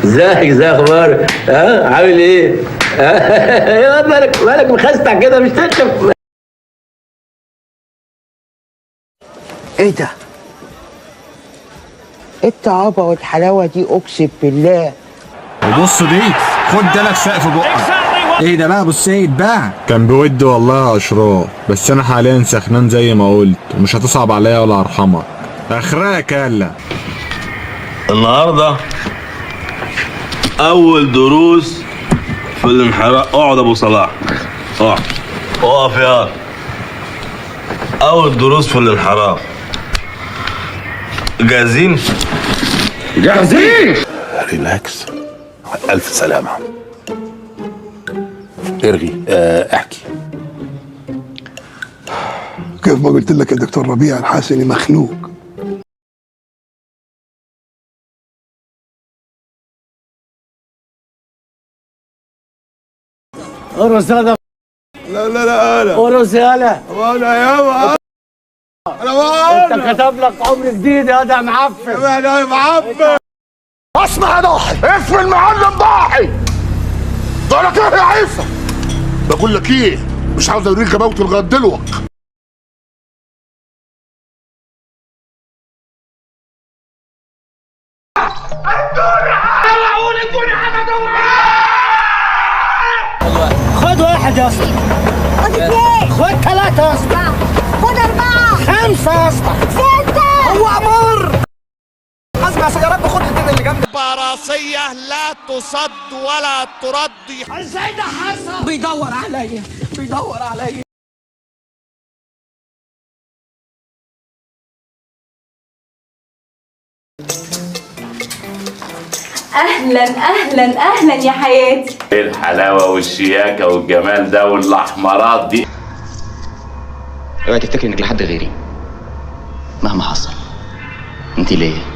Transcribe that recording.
ازيك؟ ازي اخبارك؟ ها عامل ايه؟ ها مالك مالك مخستع كده مش تشرب؟ ايه ده؟ ايه الطعابه والحلاوه دي؟ اقسم بالله. وبص دي، خد دلك سقف بقك. ايه ده بقى ابو السيد بقى؟ كان بود والله يا اشراف، بس انا حاليا سخنان زي ما قلت، ومش هتصعب عليا ولا ارحمك. اخرك يلا. النهارده اول دروس في الانحراف. اقعد ابو صلاح، اقعد اقف يا اول دروس في الانحراف. جاهزين؟ جاهزين. relax، ألف سلامة. ارغي، احكي. كيف ما قلت لك يا دكتور ربيع، انا حاسس اني مخنوق. ارقص يلا. لا لا لا انا ارقص يلا. انا يابا انا. انت كتب لك عمر جديد يا ده معفن. انا معفن. اسمع يا ضاحي، اسم المعلم ضاحي. ده ايه يا عيسى؟ بقول لك ايه، مش عاوز اوريك غباوتي لغاية دلوقتي. خد واحد يا اسطى، خد اثنين، خد ثلاثة يا اسطى، خد أربعة، خمسة يا اسطى، ستة. هو أمر. اسمع يا رب، خد الاثنين اللي جنبك. براسية لا تصد ولا ترد. ازاي ده حصل؟ بيدور عليا، بيدور عليا. أهلا أهلا أهلا يا حياتي. ايه الحلاوة والشياكه والجمال ده والاحمرات دي؟ اوعي تفتكري انك لحد غيري مهما حصل، انت ليا.